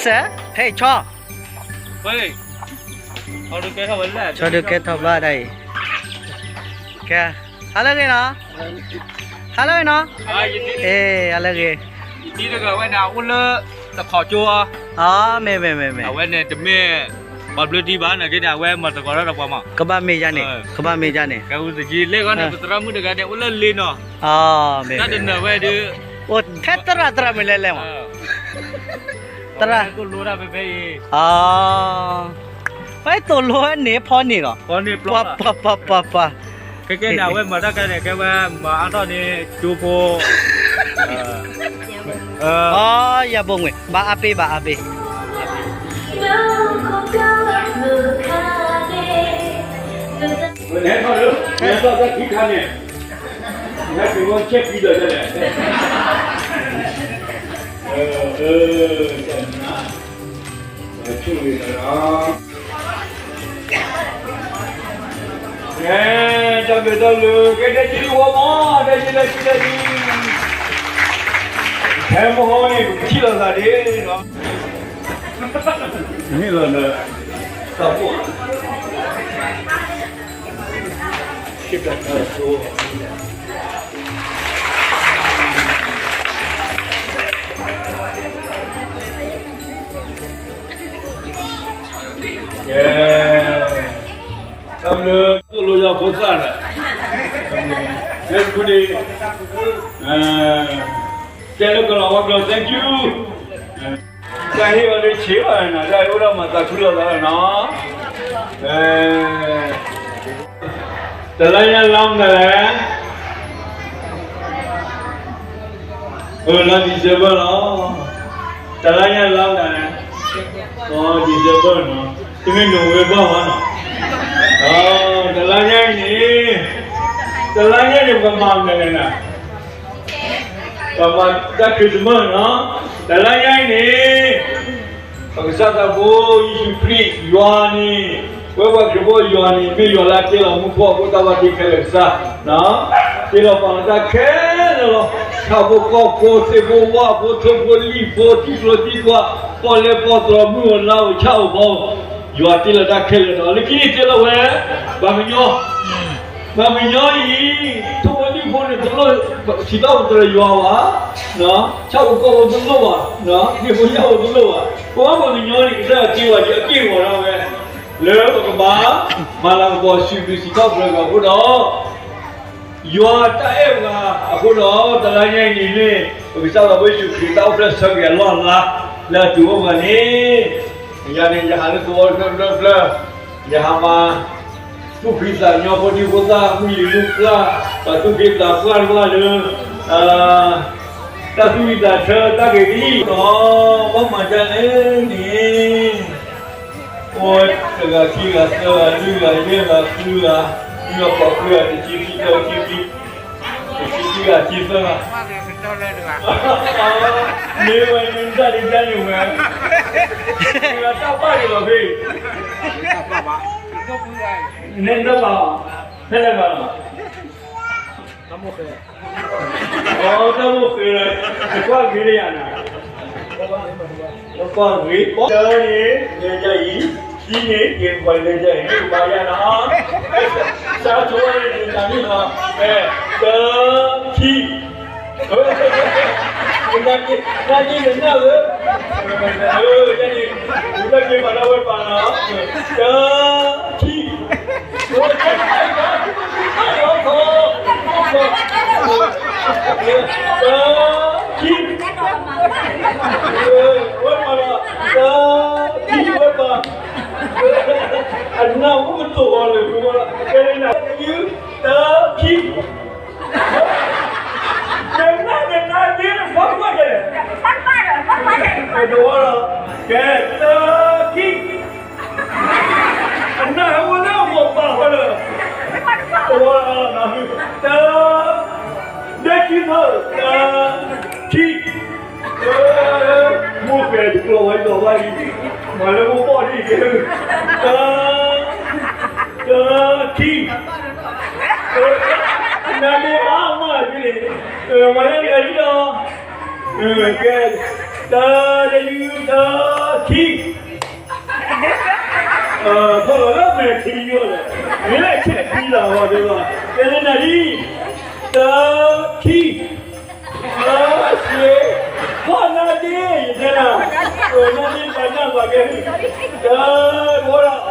ဖဲအံၤဆီ ဆီဒုးကဲထီၣ်ဘၣ်ဒၣ်အံၤ, ကဲ, ဟါလၢအဂ့ၤနီၤ, ဟါလၢအဂ့ၤနီၤ, အ့ ဟါလၢအဂ့ၤ, ယတံၤတဂၤဝဲန့ၣ် အအိၣ်လၢတခီကၠိ, အမ့ၢ်မ့ၢ်မ့ၢ်မ့ၢ်, အဝဲန့ၣ်တမ့ၢ်ပှၤဘျၢတံၤဘၣ်နာ်က့န့ၣ် အဝဲမၤသကိးတၢ်ဒီးပှၤမး, ကဘၣ်မ့ၢ်ယါန့ၣ်, ကဘၣ်မ့ၢ်ယါန့ၣ်, ကဲဝံသကံ လၢဂီၢ်န့ၣ် ပသရၣ်မုၣ်တဂၤန့ၣ် အိၣ်လၢလ့နီၤ, တၢ်တနၢၤဝဲဒုး, အိၣ်ထဲသရၣ်သရၣ်မုၣ်လဲၣ်လဲၣ်မး, သရၣ်, အ, ပသိၣ်လိဝဲန့ၣ်ဖီန့ၣ်လီၤ, ပှၤပှၤပှၤပှၤ, ခဲကဲန့ၣ် အဝဲမၤတၢ်ခဲန့ၣ် ကဲဝဲမၤအါထီၣ်န့ၣ် ကၠိဖိ, အ, ယၤဘိမ့ၢ် ဘၣ်အါပ့ၤ ဘၣ်အါပ့ၤ, ဟဲထီၣ်လၢ ဟဲထီၣ်တၢ်ခံခါန့ၣ်, ဟဲက့ၤဝဲဆဲးဖံဒီးလဲၣ်, အ, ဆိၣ်ဂ့ၤလီၤ, ကဲ, တၢ်ဘျုးတၢ်ဘျုး, ကဲ တၢ်ယံၤလံဝဲမး, တၢ်ယံၤလံတၢ်ယံၤလံ, ဟဲမဟါအံၤ ပကထံၣ်လိာ်သးဒ်နီၤ, မ့ၢ်လီၤဒီး, တၢ်ဖိ ကဲ, တၢ်ဘျုး, သိၣ်လိယၤဖိသၣ်ဒီး, လၢတခူန့ၣ်, တဲလၢကလီၤဝါကျိာ် thank you, တၢ်ဟ့ၣ်အီၤလၢဆံးဘၣ်နီၤ, တၢ်ဟ့ၣ်အိၣ်ဒီးမၤသးခုလိာ်သးနီၤ, တလါညါလါမတၤလဲၣ်, အလါ December လီၤ, တလါညါလါမတၤလဲၣ်, အ, December နီၤ, တမ့ၢ် November ဘၣ်နီၤ, တလါညါအံၤန့ၣ်, တလါညါန့ၣ် ပကမၤမနုၤလဲၣ်နီၤ, ပမၤတၢ် Christmas နီၤ, တလါညါအံၤန့ၣ် ပကစၢ်သးဘိယ့ၣ်ၡူးခရံာ်ယွၤန့ၣ်, ပဝဲပှၤခရံာ်ဖိယွၤန့ၣ် မ့ၢ်ယွၤလၢအတ့လီၤမူခိၣ်အဖိ တၢ်ဘၣ်တ့ခဲလၢာ်ကစၢ်, တ့လီၤပာ်လီၤတၢ်ခဲလၢာ်လီၤ, ဆၣ်ဖိကီၢ်ဖိ သ့ၣ်ဖိဝၣ်ဖိ ထိၣ်ဖိလံၣ်ဖိ ထံကျိထံကွာ် ပီၣ်လဲၣ်ပီၣ်တြီ မုၢ်ဧိၤလါဧိၤဆၣ်ဧိၤပီဧိၤ, ယွၤတ့လီၤတၢ်ခဲလၢာ်ဒီး လၢခံန့ၣ်တ့လီၤဝဲ ပှၤကညီ ပှၤကညီအံၤ ထိၣ်ဖိလံၣ်ဖိန့ၣ် တလိၣ် စံးထီၣ်ပတြၢၤယွၤဘၣ်, ဆၣ်ဖိကီၢ်ဖိတလိၣ်ဘၣ်, သ့ၣ်ဖိညၣ်ဖိတလိၣ်ဘၣ်, ပှၤပှၤကညီန့ၣ် ကစၢ်ယွၤတ့လီၤဒ်အက့ၢ်အဂီၤဒၣ်ဝဲ, လၢပကဘၣ် မၤလၤကပီၤ စံးဘျုးစံးထီၣ်ပတြၢၤအီၤအဃိဒီး ယွၤတၢ်အဲၣ်ပှၤအဃိဒီး တလါညါအံၤန့ၣ် ပကစၢ်သးဘိယ့ၣ်ၡူးခရံာ် တၢ်အိၣ်ဖျဲၣ်ဆၢက့ၤအလီၢ်အလၤ လၢအတုၤအိၣ်ပှၤန့ၣ်, ယၤန့ၣ် ယဟးလၢသဝီတဖျၢၣ်တဖျၢၣ်, ယဟးမၤ သူၣ်ဖှံသးညီဖိဒံဖိသၣ် မုၢ်လံၤမုၢ်ပှၢ်, ပှၤသူၣ်က့သးပှၢ်တဖၣ်လၢ တၢ်သူၣ်ဝံၣ်သးဆၢ တၢ်ဂ့ၤကလံၣ်ဒီး ဘၣ်မၤဒ်လဲၣ်န့ၣ်, အိၣ်တဂၤခံဂၤသၢဂၤ လွံၢ်ဂၤယဲၢ်ဂၤ ဃုဂၤ, လွံၢ်ဂၤဃိးဃုဂၤ တဆံခံသၢဆံခံ, တဆံခံဂၤခံသၢဂၤ, မ့ၢ်ဝဲန့ၣ် တၢ်ဒုးတၢ်န့ၣ်ဝဲ, တၢ်ဘၣ်ဒံးလီၤဖဲ, န့ၣ်တဘၣ်, ဖဲလဲၣ်ဘၣ်လီၤ. အတၢ်အိၣ်ဃ့လၢ နကွၢ်ဂ့ၤလၢယၤနၤ, နကွၢ်ဂ့ၤ, တၢန့ၣ် လဲၤဒ်အံၤ, ခံန့ၣ် က့ၤပှၤလဲၤဒ်အံၤ နကဘၣ်ယၤနီၤ, စးထီၣ်န့ၣ် နတၢ်မ့ၢ်နီၤ, တၢ ခံ နက့ၤ နက့ၤနနၢ်ဧၢ, တၢ်န့ၣ် နက့ၤမၤတၢ်ဝဲပာ်နီၤ, တၢ ခံ တၢ ခံ ဝဲပာ်လီၤ, တၢ ခံ ဝဲပာ်, အနၢ်ဟူတအိၣ်လၢၤ, ကဲနၤ တၢ ခံ နနၢ်နနၢ်ဒ်နဖီကွၢ်ကဲ, တဝီလီၤ, ကဲ တၢ ခံ အနၢ်ဟူလၢအဂီၢ်ပာ်ဃီလၢ, တဝီလီၤ, တၢ ဒဲကံသၢ, တၢ ခံ, မိၢ်ဖဲတကျိၤဝဲဒီးဝဲအံၤ, မၤလၢမိၢ်ပီၢ်ဒ်အံၤ, တၢ တၢ ခံ, နမ့ၢ်အါမးဒ်န့ၣ်, မၤလၢတဂၤဒ်ဒီး, ကဲ, တၢ တၢ တၢ ခံ, ဖီၣ်လီၤလၢမဲာ်ခံယိၣ်လဲၣ်, မ့ၢ်လၢဆဲးခံလီၤဝဲဒၣ်လီၤ, ကဲလၢနၤလံ, တၢ, ခံ, တၢ, ဆံ, ဖီၣ်နၤဒ့, ယတဲနၤ, နၤဒ့တၢ်နၢ်ပှၤကဲ, တၢ, ဝဲဒၣ်,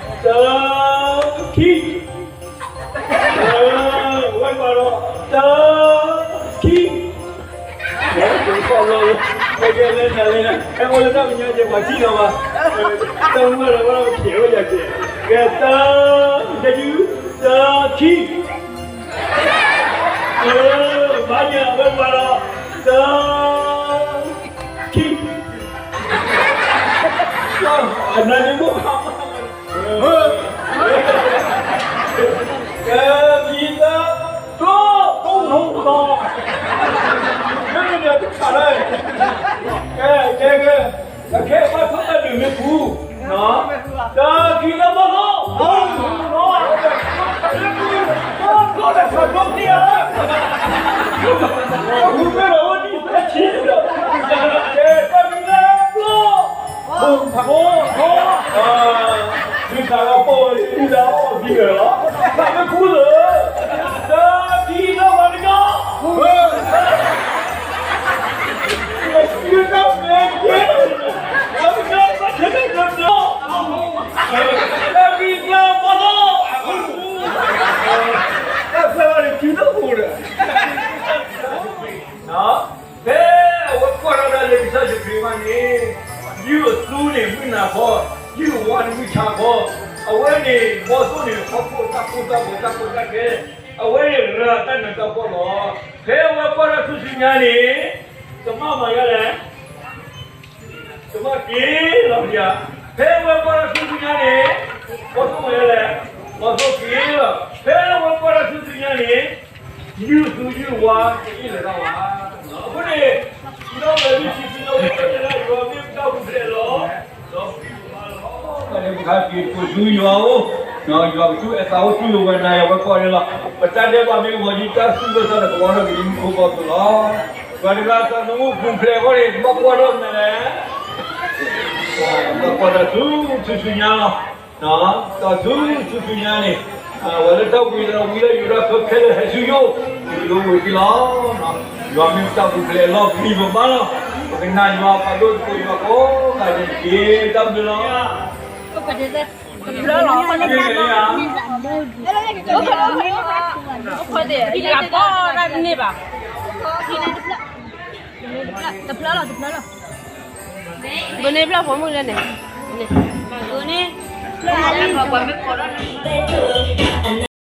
တၢ, ခံ ဝဲပှၤဒီး တၢ, ခံ, ဝဲကလၢနၤလၢနၤ ဟဲအိၣ်လၢတၢ်မဲာ်ညါကဲပှၤထံၣ်လီၤဘၣ်, တၢ်မုၢ်လၢ်လၢဝဲကဲဝဲယၤကဲ, ကဲတၢ, တၢ, ခံ, ဘၣ်ညါဝဲပှၤဒီး တၢ, ခံ, အနၤန့ၣ်ဘိၣ်ခါ ကဲ, မံၤသၢ, ကျိ, ကျိ, ကျိ, ကျိ, ကဲ, ကဲ, ကဲ, ကဲ, ခဲအံၤဘၣ်ထွဲတၢ်ဒုးမ့ၢ်ပူၤ, တၢ်ခံလၢဘီၣ်သိၣ်, ဘီၣ်သိၣ်, ဘီၣ်သိၣ်, ဘီၣ်သိၣ်, ဘီၣ်သိၣ်, ဘီၣ်သိၣ်, ကဲ, တၢ်မံၤလၢကျိ သုးခးလီၤပိာ်ဝဲဒ်ဒၣ် အီၣ်ဒံးဝဲလီၤ, တၢ်မ့ၢ်ခူလၢာ်, တၢ်ဒ်လၢပှၤကညီ, တၢ်မဲာ်ကဲ, ပှၤကညီဘၣ်ထဲတၢ်ကညီ, တၢ်မံၤလၢဘီၣ်သိၣ်, တၢ်ဖျါဝဲန့ၣ် စုတၢ်အိၣ်ဒီး ဖဲအဝဲကွၢ်ထီၣ်တၢ်လၢကစၢ်ယွၤခရံာ်မးန့ၣ်, ယုၢ်အသူန့ၣ်မုၢ်နၤခီ, ယုၢ်အဝါန့ၣ်မုၢ်ဆါခီ, အဝဲန့ၣ် ဘီၣ်သိၣ်န့ၣ် ဟီၣ်ခိၣ်တၢ်ကိၢ်တၢ်ဂီၤတၢ်ကီတၢ်ခဲ, အဝဲန့ၣ်ရၤတၢ်နးတၢ်ဖှီၣ်လီၤ. ဖဲအဝဲကွၢ်တၢ်ဆူညါန့ၣ်, ကမၣ်မၤယါလဲၣ် ကမၣ်က့ၤလီၤ, ဖဲအဝဲကွၢ်တၢ်ဆူညါန့ၣ်, ဘီၣ်သိၣ်မၤယါလဲၣ်, ဘီၣ်သိၣ်က့ၤလီၤ. ဖဲအဝဲကွၢ်တၢ်ဆူညါန့ၣ်, ယုၢ်သူယုၢ်ဝါတအ့ၣ်လၢၤတၢ်ဘၣ်. အဃိန့ၣ်, ဒီးဝဲဒၣ်ဆံဆံလီၤဝဲဒၣ် ယွၤမ့ၢ်ပတၢ်ပူၤဖျဲးလီၤ, ဒီးပကပာ်လီၤ, ပကစူၢ်ယွၤအိၣ်, ယွၤကစူၢ်အဲၣ်သးအိၣ်တူၢ်လိာ်ဝဲနၤယၤဝဲကိးဂၤဒဲးလီၤ. ပတၢ်ဒဲးဘးမ့ၢ်ကမီၤဒ်တၢ်သူၣ်ဘၣ်သးဒီးကဝီၤထီၣ်က့ၤဒ်မူခိၣ်ဘီၣ်သိၣ်လီၤ. ပှၤတဂၤသးသမူပူၤဖျဲးအဂီၢ်န့ၣ် ဘၣ်ကွၢ်ထီၣ်မနုၤလဲၣ်, ဘၣ်ကွၢ်တၢ်ဆူဆူညါလီၤ. တၢ်ဆူဆူဆူညါန့ၣ်, အဝဲလၢတၢ်ဝံၤဒီးဝံၤလၢယိၤဒၣ်ခဲလၢာ်ဟဲဆူယိၣ်, ယိၤဝံၤသံလီၤ. ယွၤမ့ၢ်ပတၢ်ပူၤဖျဲးအလီၢ် ပဂံၢ်ပဘါလီၤ. ပကနာ်ယွၤ ပာ်ဒိၣ်သကိးယွၤကိးဂၤဒဲးတက့ၢ်. တၢ်ဘျုးလီၤ. တဘျီလီၤ, တဘျီလီၤ, တဘျီလီၤ, တဘျီလီၤ, ဘၣ်န့ၣ်ဘျီဖိမုၣ်လဲၣ်န့ၣ်, ဘၣ်န့ၣ်, ဘၣ်န့ၣ်. လၢခံဧါ, ထီၣ်လံနၤဧၢ, ထီၣ်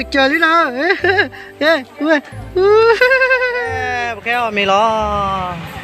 ကစၢၢ်လံနၤဧၢ, ပကဲအီၣ်မ့ၤလီၤ.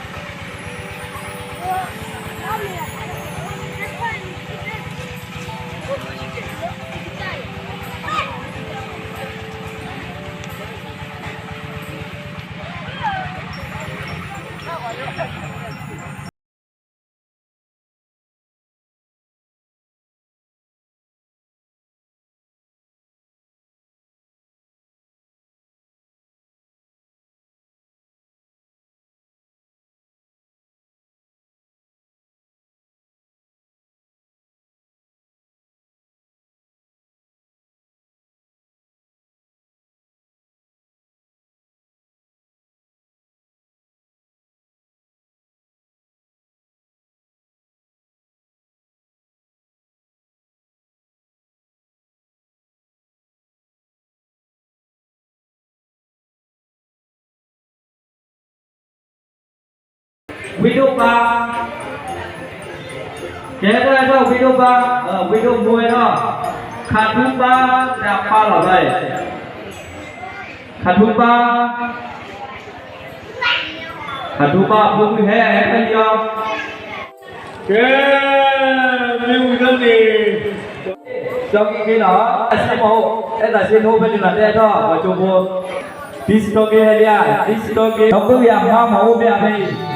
ဝံဒိၣ်ပၢ်, ကဲ တၢ်အဲၣ်ထီၣ်ဝံဒိၣ်ဘါ, ဝံဒိၣ်မိၢ်အဲၣ်ထီၣ်, ခးထူပၢ်, တၢ်ပၢ်လီၤဘၣ်အံၤ, ခးထူပၢ်, ခးထူပၢ်အဖိမုၣ်ဟဲ ဟဲဖဲလံလီၤ. ကဲ, မ့ၢ်ဝံၤဒီးန့ၣ်, စီၤက့ၤက့ၤလီၤ, အဆ့မီၤအိၣ်, အဲၣ်သးဆ့မီၤအိၣ်ဖဲန့ၣ်လီၤ တၢ်အဲၣ်ထီၣ် ပှၤကၠိဖိ, ဒ်စီၤက့ၤဟဲလံဧါ, ဒ်စီၤက့ၤ, ဒီပုၢ်ဝဲၢ်အမါမၤအိၣ်ဖဲအဖဲအံၤ